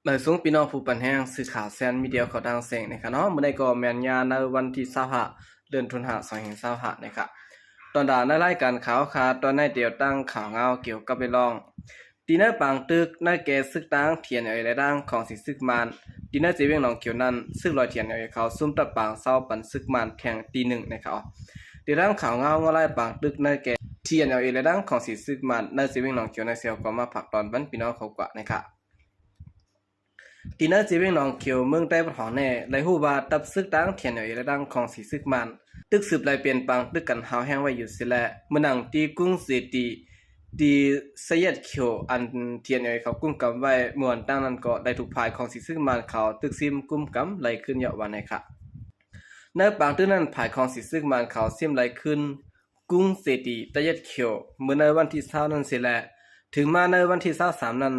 ລາຍສູງພີ່ນ້ອງຜູ້ປັນແຮງ ສື່ຂ່າວແຊນມີເດຍເຂົ້າຕ່າງແສງນະຄະເນາະ. ມື້ໃດກໍແມ່ນຍາມໃນວັນທີຊາວຫ້າ ເດືອນຕຸລາ ສອງພັນຊາວຫ້ານະຄະ. ຕອນດາໃນລາຍການຂ່າວຄາ ຕອນໃນດຽວຕັ້ງຂ່າວງາວກ່ຽວກັບເລື່ອງ ທີ່ໃນປາງຕຶກໃນແກ່ສຶກຕັ້ງ TNLA ແລະ ທາງຂອງສີຊຶກມານ ທີ່ໃນເຈວຽງໜອງຂຽວນັ້ນ ຊຶກລອຍ TNLA ເຂົາຊຸມຕັບປາງເຊົາປັນຊຶກມານແທ່ງທີໜຶ່ງນະຄະ. ຕິດຕາມຂ່າວງາວງອລາຍປາງຕຶກໃນແກ່ TNLA ແລະ ທາງຂອງສີຊຶກມານ ໃນເຈວຽງໜອງຂຽວໃນເຊວ ກໍມາຝາກຕອນບັນພີ່ນ້ອງເຂົາກວ່ານະຄະ. ທີ່ໃນເຈວຽງໜອງຂຽວ ເມືອງໄຕ້ປະຖອງແນ່ ໄດ້ຮູ້ວ່າຕັບຊຶກຕັ້ງ TNLA ແລະ ທາງຂອງສີຊຶກມານ ຕຶກສືບໄລ່ເປັນປາງຕຶກກັນຮ້າວແຮງໄວ້ຢູ່ຊີ້ແລະ ເມື່ອນັ່ງທີ່ກຸງເສຕີ ທີ່ຊະເຢັດຂຽວ ອັນ TNLA ເຂົາກຸມກຳໄວ້ເມື່ອວັນຕັ້ງນັ້ນ ກໍໄດ້ຖືກຝ່າຍຂອງສີຊຶກມານເຂົາຕຶກຊິມກຸມກຳໄລ່ຄືນເຍາະວ່າໃນຄະ. ໃນປາງຕຶກນັ້ນ ຝ່າຍຂອງສີຊຶກມານເຂົາຊິມໄລ່ຄືນ ກຸງເສຕີຕະເຢັດຂຽວ ເມື່ອໃນວັນທີຊາວນັ້ນເສຍແລ້ວ, ເຖິງມາໃນວັນທີຊາວສາມນັ້ນ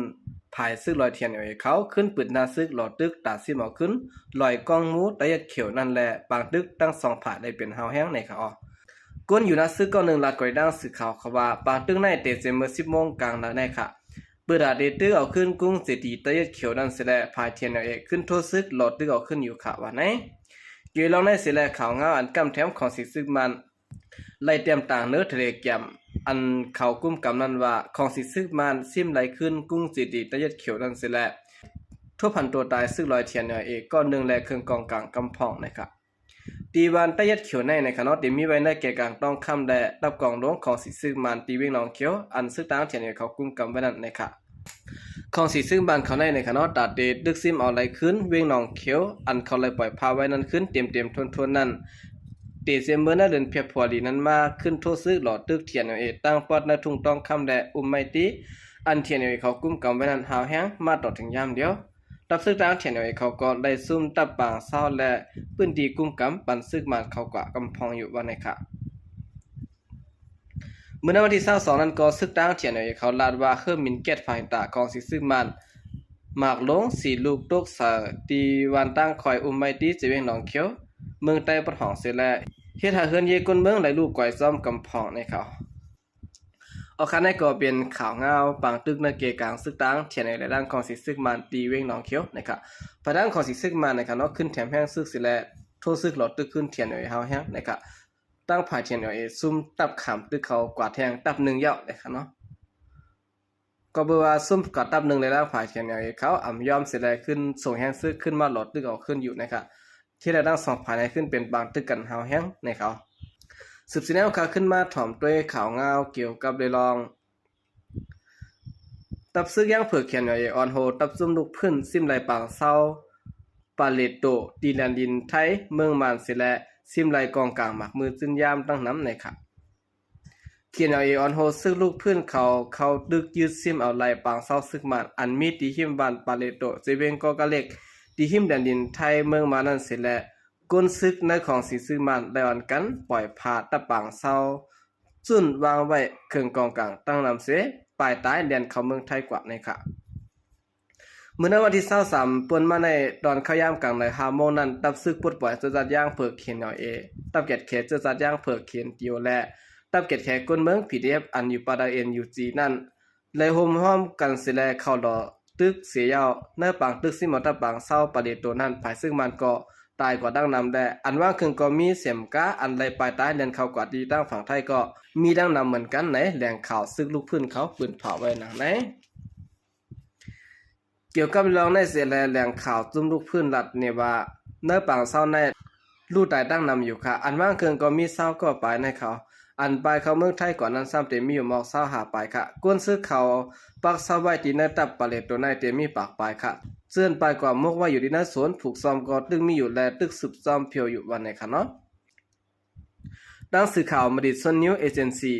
ຝ່າຍຊຶກລອຍ TNLA ເຂົາຂຶ້ນປືນໜ້າຊຶກຫຼໍ່ຕຶກຕາຊິມເອົາຄືນລອຍກອງໝູຕະເຢັດຂຽວນັ້ນແລະ ປາງຕຶກທັງສອງຝ່າຍໄດ້ເປັນຮ້າວແຮງໃນຂະອອກ. ຄົນຢູ່ໜ້າຊຶກກ້ອນໜຶ່ງລາດກອຍດັ່ງສື່ຂ່າວເຂົາວ່າ ປາງຕຶກໃນເຕະເສຍເມື່ອສິບໂມງກາງນາແນຂະ ເປີດຫາເຕະຕຶກເອົາຄືນກຸງເສຕີຕະເຢັດຂຽວນັ້ນເສຍແລ້ວ ຝ່າຍ TNLA ຂຶ້ນໂທຊຶກຫຼໍ່ຕຶກເອົາຄືນຢູ່ຂະວ່າໃນ. ກ່ຽວລອງໃນເສຍແລ້ວ ຂ່າວງາວອັນກຳແຖມຂອງສີຊຶກມານ ໄລ່ແຕ້ມຕ່າງເນີທະເລແກຣມ ອັນເຂົາກຸມກຳນັ້ນວ່າ ຂອງສີຊຶກມານຊິມໄລ່ຄືນກຸງເສຕີຕະເຢັດຂຽວນັ້ນເສຍແລ້ວ ໂທພັນຕົວຕາຍຊຶກລອຍ TNLA ກ້ອນໜຶ່ງແລະເຄື່ອງກອງກາງກຳພອງໃນຄະ. ທີ່ບ້ານຕະເຢັດຂຽວໃນນະຄະເນາະ ທີ່ມີໄວ້ໃນແກ່ກາງຕ້ອງຄຳແລະ ຕັບກອງຫຼວງຂອງສີຊຶກມານທີ່ວຽງໜອງຂຽວ ອັນຊຶກຕັ້ງ TNLA ເຂົາກຸມກຳໄວ້ນັ້ນນະຄະ. ຂອງສີຊຶກມານເຂົາໃນນະຄະເນາະ ຕາເຕຕຶກຊິມເອົາໄລ່ຄືນວຽງໜອງຂຽວ ອັນເຂົາໄລ່ປ່ອຍພາໄວ້ນັ້ນຄືນເຕັມໆທົນໆນັ້ນ ເຕເສຍເມີນໃນເດືອນເພບຣວາຣີນັ້ນມາ ຂຶ້ນໂທຊຶກຫຼໍ່ຕຶກ TNLA ຕັ້ງປອດໃນທົ່ງຕ້ອງຄຳແລະອຸມໄມຕີ ອັນ TNLA ເຂົາກຸມກຳໄວ້ນັ້ນ ຮ້າວແຮງມາຕໍ່ເຖິງຍາມດຽວ. ຕັບຊຶກຕັ້ງ TNLA ເຂົາກໍໄດ້ຊຸມຕັບປາງເຊົາແລະພື້ນທີ່ກຸມກຳປັນຊຶກມານເຂົາກວ່າກຳພອງຢູ່ວ່າໃນຄະ. ເມື່ອໃນວັນທີຊາວສອງນັ້ນກໍ ຊຶກຕັ້ງ TNLA ເຂົາລາດວ່າເຮີ້ມມິນແກັດຟາເຮນຕາຂອງສີຊຶກມານ ໝາກຫຼົງສີ່ລູກຕົກໃສ່ທີ່ບ້ານຕາງຄອຍອຸມໄມຕີ ເຈວຽງໜອງຂຽວ ເມືອງໄຕ້ປະຖອງເສຍແລ້ວ ເຮັດໃຫ້ເຮືອນເຍຄົນເມືອງໄດ້ລູກກວາຍຊ້ອມກຳພອງໃນເຂົາ. ອອກຄານໃນກໍເປັນຂ່າວງາວປາງຕຶກໃນເກກາງຊຶກຕັ້ງ TNLA ແລະ ທາງຂອງສີຊຶກມານທີ່ວຽງໜອງຂຽວນະຄະ. ຝ່າຍທາງຂອງສີຊຶກມານນະຄະເນາະ ຂຶ້ນແຖມແຮງຊຶກເສຍແລ້ວ ໂທຊຶກຫຼໍ່ຕຶກຄືນ TNLA ຮ້າວແຮງນະຄະ. ທາງຝ່າຍ TNLA ຊຸມຕັບຂາມຕຶກເຂົາກວາດແຮງຕັບໜຶ່ງແລ້ວນະຄະເນາະ. ກໍເບີວ່າຊຸມກວາດຕັບໜຶ່ງແລ້ວ ທາງຝ່າຍ TNLA ເຂົາອຳຍອມເສຍແລ້ວ ຂຶ້ນສົ່ງແຮງຊຶກຂຶ້ນມາຫຼໍ່ຕຶກເອົາຄືນຢູ່ນະຄະ. ທີ່ແລ້ວທັງສອງຝ່າຍໃນຂຶ້ນເປັນປາງຕຶກກັນຮ້າວແຮງໃນເຂົາ. ສືບສຽນແນວຂ່າວຂຶ້ນມາຖອມດ້ວຍຂ່າວງາວກ່ຽວກັບເລື່ອງ ຕັບຊຶກຢາງເຜືອກ TNLA ອ່ອນໂຮ ຕັບຊຸມລຸກຟື້ນ ຊິມໄລ່ປາງເຊົາ ປາເລໂຕ ທີ່ແດນດິນໄທ ເມືອງມານເສຍແລ້ວ ຊິມໄລ່ກອງກາງໝາກມືຈືນຍາມຕັ້ງນຳໃນຄະ. ເຂດເອເອ ອ່ອນໂຮຊຶກລຸກຟື້ນເຂົາ ເຂົ້າຕຶກຍຶດຊິມເອົາໄລ່ປາງເຊົາຊຶກມານ ອັນມີທີ່ຮິມບ້ານປາເລໂຕ ເຊເວັງກໍກະເລັກ ທີ່ຮິມແດນດິນໄທເມືອງມານນັ້ນເສຍແລ້ວ ກົນຊຶກໃນຂອງສີຊຶກມານໄດ້ອ່ອນກັນປ່ອຍພາຕັບປາງເຊົາຈຸ້ນວາງໄວ້ເຄື່ອງກອງກາງຕັ້ງນຳເສ ປາຍຕາຍແລ່ນເຂົ້າເມືອງໄທກວ່າໃນຄະ. ມື້ໃນວັນທີຊາວສາມ ປົນມາໃນຕອນເຂົ້າຍາມກາງໃນຫ້າໂມງນັ້ນ ຕັບຊຶກປົດປ່ອຍເຊື້ອຊາດຢາງເຜືອກ ເຄເອັນແອລເອ ຕັບແກດແຂເຊື້ອຊາດຢາງເຜືອກ ເຄເອັນທີໂອ ແລະ ຕັບແກດແຂກົນເມືອງ ພີດີເອັຟ ອັນຢູ່ປາກໃຕ້ ເອັນຢູຈີ ນັ້ນ ໄດ້ໂຮມຮ້ອມກັນເສຍແລ້ວ ເຂົ້າຫຼໍ່ຕຶກເສຍເຍົາ ໃນປາງຕຶກຊິມເອົາຕັບປາງເຊົາປາເລໂຕນັ້ນ ຝ່າຍຊຶກມານກໍຕາຍກວ່າດັ່ງນຳ ແລະ ອັນວາງເຄື່ອງກໍມີເສັມກາ ອັນໄດ້ປາຍຕາຍແລ່ນເຂົ້າກວ່າທີ່ທາງຝັ່ງໄທກໍມີດັ່ງນຳເໝືອນກັນ ໃນແຫຼ່ງຂ່າວຊຶກລຸກຟື້ນເຂົາປືນເຜົາໄວ້ນຳໃນ. ກ່ຽວກັບເລື່ອງໃນເສຍແລະ ແຫຼ່ງຂ່າວຈຸ້ມລຸກຟື້ນລັດນີ້ວ່າ ໃນປາງເຊົາໃນ ລູກຕາຍຕັ້ງນຳຢູ່ຄະ ອັນວາງເຄື່ອງກໍມີຊາວກໍປາຍໃນເຂົາ ອັນປາຍເຂົ້າເມືອງໄທກ່ອນນັ້ນຊ້ຳເຕັມມີຢູ່ໝອກຊາວຫ້າປາຍຄະ ກົນຊຶກເຂົາປັກເຊົາໄວ້ທີ່ໃນຕັບປາເລໂຕໃນເຕັມມີປາກປາຍຄະ ເຊິ່ງປາຍກວ່າໝົກໄວ້ຢູ່ທີ່ໃນສວນຜູກຊອມກໍຕຶກມີຢູ່ ແລະ ຕຶກສືບຊອມພຽວຢູ່ວ່າໃນຄະເນາະ. ດັ່ງສື່ຂ່າວມະດິດຊົນນິວເອເຈັນຊີ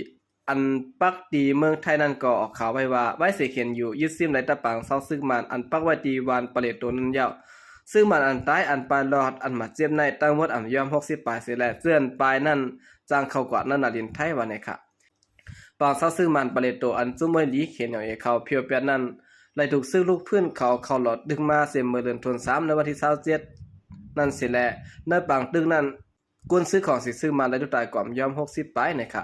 ອັນປັກທີ່ເມືອງໄທນັ້ນກໍອອກຂ່າວໄວ້ວ່າ ໄວເສເຂັນຢູ່ ຍຶດຊິມໄດ້ຕະປາງເຊົາຊຶກມານ ອັນປັກໄວ້ທີ່ວານປາເລໂຕນັ້ນແລ້ວ ຊຶກມານອັນຕາຍ ອັນປາຍລອດ ອັນບາດເຈັບໃນ ທັງໝົດອຳຍອມຫົກສິບປາຍເສຍແລ້ວ ເຈື່ອນປາຍນັ້ນຈັ່ງເຂົ້າກວາດໃນໜ້າດິນໄທວ່າໃນຄະ. ປາງເຊົາຊຶກມານປາເລໂຕ ອັນຈຸ້ມໄວ້ລີ ເຄເອັນແອລເອ ເຂົາພຽວແປດນັ້ນ ໄດ້ຖືກຊຶກລຸກຟື້ນເຂົາເຂົ້າຫຼໍ່ຕຶກມາເຊັ່ນເມື່ອເດືອນຕຸນສາມ ໃນວັນທີຊາວເຈັດນັ້ນເສຍແລ້ວ ໃນປາງຕຶກນັ້ນ ກົນຊຶກຂອງສີຊຶກມານໄດ້ທຸກຕາຍກວ່າອຳຍອມຫົກສິບປາຍໃນຄະ.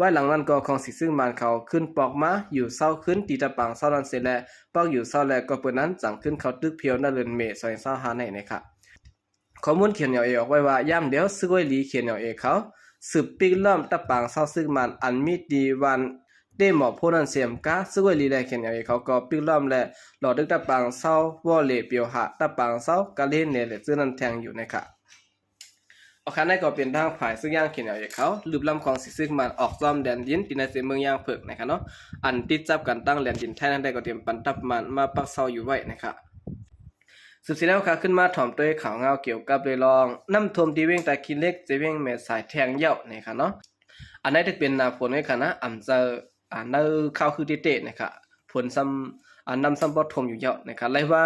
ວາຍຫຼັງນັ້ນກໍຂອງສີຊຶກມານເຂົາຂຶ້ນປອກມາຢູ່ເຊົາຄືນທີ່ຕະປາງເຊົານັ້ນເສຍແລ້ວ ປອກຢູ່ເຊົາແລ້ວກໍເປີດນັ້ນຈັ່ງຂຶ້ນເຂົ້າຕຶກພຽວໃນເດືອນເມ ສອງພັນຊາວຫ້ານີ້ນະຄະ. ຂໍ້ມູນ ເຄເອັນແອລເອ ອອກໄວ້ວ່າ ຍາມດຽວຊຶກໄວລີ ເຄເອັນແອລເອ ເຂົາສືບປິກລ້ອມຕະປາງເຊົາຊຶກມານອັນມີທີ່ບ້ານເຕໝໍໂພນັ້ນເສຍມກາ ຊຶກໄວລີ ແລະ ເຄເອັນແອລເອ ເຂົາກໍປິກລ້ອມ ແລະ ຫຼໍ້ດຶກຕະປາງເຊົາວໍເລປຽວຫາ ຕະປາງເຊົາກະເລເນ ແລະ ຊື່ນັ້ນແທງຢູ່ນະຄະ. ອອກຄານໃນກໍເປັນທາງຝ່າຍຊຶກຍາງ ເຄເອັນແອລເອ ເຂົາລຶບລ້ຳຂອງສີຊຶກມານອອກຈອມແດນດິນທີ່ໃນເຂດເມືອງຍາງເຜິກນະຄະເນາະ ອັນຕິດຈັບກັນຕັ້ງແດນດິນໄທນັ້ນໄດ້ກໍຕຽມປັນທັບມານມາປັກເຊົາຢູ່ໄວ້ນະຄະ. ສືບສຽນແນວຄາວຂຶ້ນມາຖອມໂຕຍຂ່າວງາວກ່ຽວກັບເລື່ອງນ້ຳຖ້ວມທີ່ວຽງຕາຂີ້ເຫຼັກ ເຊວຽງແມ່ສາຍແທງເຍົາະນະຄະເນາະ. ອັນໃດຖືກເປັນໜ້າຝົນນະຄະນະ ອຳເຈີ ອາ ໃນຄາວຄືເຕະໆນະຄະ ຝົນຊ້ຳ ອາ ນ້ຳຊ້ຳບໍ່ຖ້ວມຢູ່ເຍົາະນະຄະ ໄລ່ວ່າ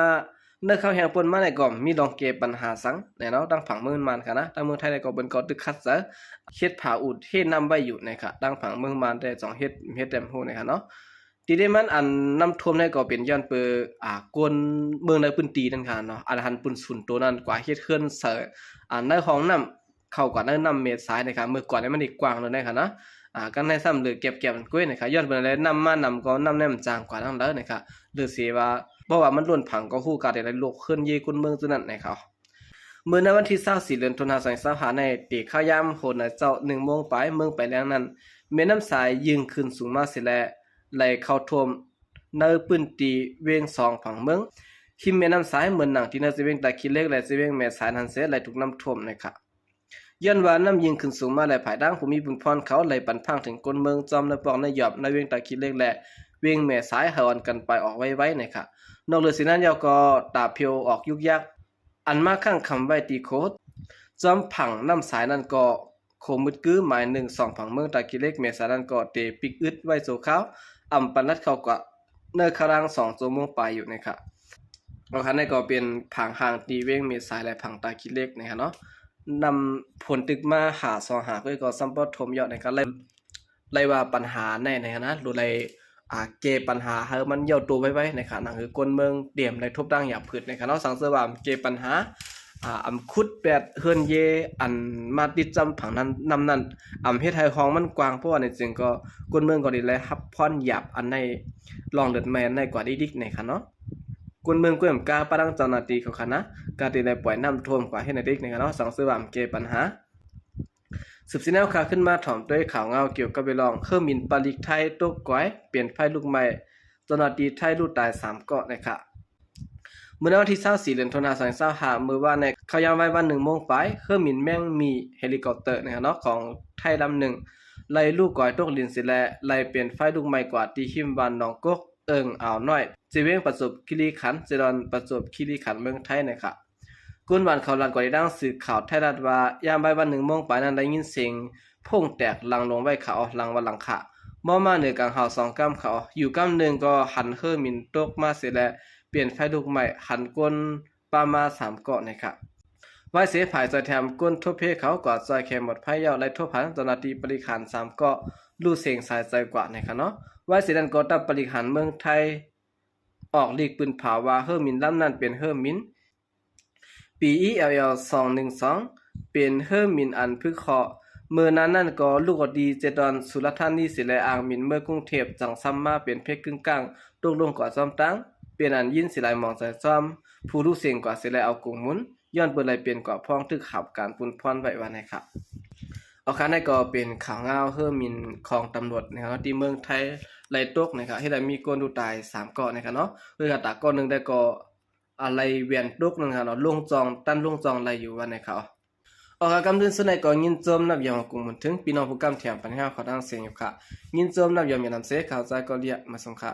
ເນີ່າເຂົ້າແຮງປົນມານີ້ກໍມີລອງແກ້ປັນຫາສັງແນ່ເນາະ ທາງຝັ່ງເມືອງມານຄະນະ ທາງເມືອງໄທນີ້ກໍເພິ່ນກໍຕຶກຂັດໃຈເຮັດຜາອຸດເທນ້ຳໄວ້ຢູ່ນະຄະ ທາງຝັ່ງເມືອງມານແຕ່ຕ້ອງເຮັດ ເຮັດແຕ່ຮູ້ນະຄະເນາະ. ທີ່ໄດ້ມັນອັນນ້ຳຖ້ວມນີ້ກໍເປັນຍ້ອນເປີ ອາ ຄົນເມືອງໃນພື້ນທີ່ນັ້ນຄະເນາະ ອັນຫັນປຸນສູນໂຕນັ້ນກວ່າເຮັດເຮືອນໃສ່ ອາ ໃນຮ່ອງນ້ຳ ເຂົ້າກວ່າໃນນ້ຳແມ່ສາຍນະຄະ ເມື່ອກ່ອນນີ້ມັນອີກກວ້າງໂລດນະຄະເນາະ ອາ ກັນໃນຊ້ຳເຫຼືອແກັບໆນັ້ນກ້ວຍນະຄະ ຍ້ອນເປັນແນວໃດ ນ້ຳມານຳກໍນ້ຳໃນມັນຈາງກວ່າທາງໃດນະຄະ ເຫຼືເສຍວ່າ ເພາະວ່າມັນລົ້ນຜັງກໍຮູ້ກາໄດ້ລົກເຮືອນເຢຄົນເມືອງຈຸນັ້ນນະຄະ. ເມື່ອໃນວັນທີຊາວສີ່ ເດືອນຕຸລາ ສອງພັນຊາວຫ້ານີ້ ເຕເຂົ້າຍາມໂຫນາເຈົ້າ ໜຶ່ງໂມງປາຍ ເມືອງໄປແລ້ງນັ້ນ ແມ່ນ້ຳສາຍຍື່ນຂຶ້ນສູງມາເສຍແລ້ວ ໄຫຼເຂົ້າຖ້ວມໃນພື້ນທີ່ວຽງສອງຝັ່ງເມືອງ ຮິມແມ່ນ້ຳສາຍ ເໝືອນໜັງທີ່ໃນເຊວຽງຕາຂີ້ເຫຼັກ ແລະ ເຊວຽງແມ່ສາຍນັ້ນເສຍ ໄຫຼຖືກນ້ຳຖ້ວມນະຄະ. ຍ້ອນວ່ານ້ຳຍື່ນຂຶ້ນສູງມາແລ້ວ ພາຍຫຼັງຜູ້ມີບຸນພອນເຂົາໄຫຼປັນພາງເຖິງຄົນເມືອງ ຈອມໃນປອກໃນຢອບ ໃນວຽງຕາຂີ້ເຫຼັກ ແລະ ວຽງແມ່ສາຍ ໃຫ້ອອນກັນໄປອອກໄວໆນະຄະ. ນອກເຫຼືອຈາກນັ້ນແລ້ວກໍຕາພຽວອອກຍຸກຍັກ ອັນມາຄ້າງຄຳໄວ້ທີ່ໂຄ ຈອມຝັ່ງນ້ຳສາຍນັ້ນກໍໂຄມມືດກື ໝາຍໜຶ່ງ ສອງຝັ່ງເມືອງຕາຂີ້ເຫຼັກ ແມ່ສາຍນັ້ນກໍເຕປິກອຶດໄວ້ຊົ່ວຄາວ ອຳປັນລັດເຂົ້າກວ່າ ໃນຄະລາງສອງຊົ່ວໂມງປາຍຢູ່ນະຄະ. ອອກຄານໃນກໍເປັນຜັງຮ່າງທີ່ວຽງແມ່ສາຍ ແລະ ຜັງຕາຂີ້ເຫຼັກນະຄະເນາະ ນ້ຳຝົນຕຶກມາຫາສອງຫາກໍຊ້ຳບໍ່ຖ້ວມເຍົາະນະຄະ ໄລ່ ໄລ່ວ່າປັນຫາໃນ ໃນຫັ້ນນະ ໂລດໄລ່ ອາ ແກ້ປັນຫາໃຫ້ມັນເຍົາໂຕໄວໆນະຄະ ໜັງຄືຄົນເມືອງຕຽມໄດ້ທົບດ້າງຢາພືດນະຄະເນາະ ສັງເສີວ່າແກ້ປັນຫາ ອາ ອຳຂຸດແປດເຮືອນເຢ ອັນມາຕິດຈຳຜັງນັ້ນ ນ້ຳນັ້ນ ອຳເຮັດໃຫ້ຮ່ອງມັນກວ້າງ ເພາະວ່າໃນຈຶ່ງກໍຄົນເມືອງກໍໄດ້ໄດ້ຮັບພອນຢາບອັນໃນຮ່ອງເລືອດໃໝ່ອັນໃນກວ່າດີດິກນະຄະເນາະ. ຄົນເມືອງກ້ວຍອຳກາປະດັງເຈົ້າໜ້າທີ່ເຂົາຄະນະ ກະໄດ້ໄດ້ປ່ອຍນ້ຳຖ້ວມກວ່າເຮັດໃນດິກນະຄະເນາະ ສັງເສີວ່າແກ້ປັນຫາ. ສືບສຽນແນວຄາວຂຶ້ນມາຖອມໂຕຍຂ່າວງາວກ່ຽວກັບເລື່ອງເຮີມິນປາລິກໄທຕົກກອຍເປັນໄຟລຸກໄໝ້ ເຈົ້າໜ້າທີ່ໄທຮູ້ຕາຍສາມເກາະນະຄະ. ເມື່ອໃນວັນທີຊາວສີ່ ເດືອນຕຸລາ ສອງພັນຊາວຫ້າ ມື້ວານນີ້ ເຂົ້າຍາມວາຍວັນ ໜຶ່ງໂມງປາຍ ເຮີມິນແມງໝີ່ເຮລິຄອບເຕີນະຄະເນາະ ຂອງໄທລຳໜຶ່ງ ໄຫຼລຸກກອຍຕົກດິນເສຍແລ້ວ ໄຫຼເປັນໄຟລຸກໄໝ້ກວ່າທີ່ຮິມບ້ານໜອງກົກ ເອີ່ງອ່າວນ້ອຍ ເຊວຽງປະຈົບຄີຣີຂັນ ເຊດອນປະຈົບຄີຣີຂັນ ເມືອງໄທນະຄະ. ຄົນບ້ານເຂົາລາດກໍໄດ້ດັ່ງສື່ຂ່າວໄທລັດວ່າ ຍາມບ່າຍວັນ ໜຶ່ງໂມງປາຍນັ້ນ ໄດ້ຍິນສຽງໂພງແຕກຫຼັງລົງໄວ້ຂາວ ຫຼັງວັດຫຼັງຄາ ມໍ່ມາເໜືອກາງເຮົາສອງກຳຂາວ ຢູ່ກຳໜຶ່ງກໍຫັນເຮີມິນຕົກມາເສຍແລ້ວ ເປັນໄຟລຸກໄໝ້ ຫັນຄົນປະມານສາມເກາະນະຄະ. ວາຍເສ ຝ່າຍຊ່ອຍແຖມຄົນທົບເພເຂົາກວາດຊ່ອຍແຂກໝົດໄພແລ້ວ ໄດ້ທົບຫັນເຈົ້າໜ້າທີ່ບໍລິຫານສາມເກາະຮູ້ເສັງສາຍໃຈກວ່ານະຄະເນາະ. ວາຍເສນັ້ນກໍ ຕັບບໍລິຫານເມືອງໄທ ອອກລີກປືນເຜົາວ່າເຮີມິນລຳນັ້ນເປັນເຮີມິນ ປີ ອີ ແອລ ແອລ ສອງໜຶ່ງສອງ ເປັນເຮີມິນອັນພຶກເຄາະ ເມື່ອນານນັ້ນກໍລຸກອອກດີເຈດອນສຸລາທານີເສຍແລ້ວ ອາກບິນເມືອກຸງເທບ ຈັ່ງຊ້ຳມາເປັນເພກກຶ້ງກ້າງ ຕົກລົງກວ່າຈອມຕາງ ເປັນອັນຍິນເສຍຫຼາຍໝອງໃຈຊອມ ຜູ້ຮູ້ເສັງກວ່າເສຍແລ້ວເອົາກົງໝູນ ຍ້ອນເປີດໄລ່ເປັນກວ່າພ້ອງຖືກຮັບການປຸນພອນໄວ້ວ່າໃນຂ່າວ. ອອກຄານໃນກໍເປັນຂ່າວງາວເຮີມິນຂອງຕຳຫຼວດນະຄະເນາະ ທີ່ເມືອງໄທໄລ່ຕົກນະຄະ ເຮັດໃຫ້ມີຄົນຮູ້ຕາຍສາມເກາະນະຄະເນາະ ເລີຍກະຕາເກາະໜຶ່ງໄດ້ກໍ ອາໄລແວ່ນຕົກນັ້ນນະເນາະ ລົງຈອງ ຕັນລົງຈອງໄລ່ຢູ່ວ່າໃນຂ່າວ. ອອກອາການກຳເດີນສຸດໃນກໍຍິນຊົມນັບຢອມຂອບຄຸນເຖິງພີ່ນ້ອງຜູ້ກຳແຖມປັນໃຫ້ເຮົາເຂົ້າທາງເສຍງຢູ່ຄ່ະ ຍິນຊົມນັບຢອມມີນຳເສ ຂ່າວຈາກໍລຽກມາສົ່ງຄ່ະ.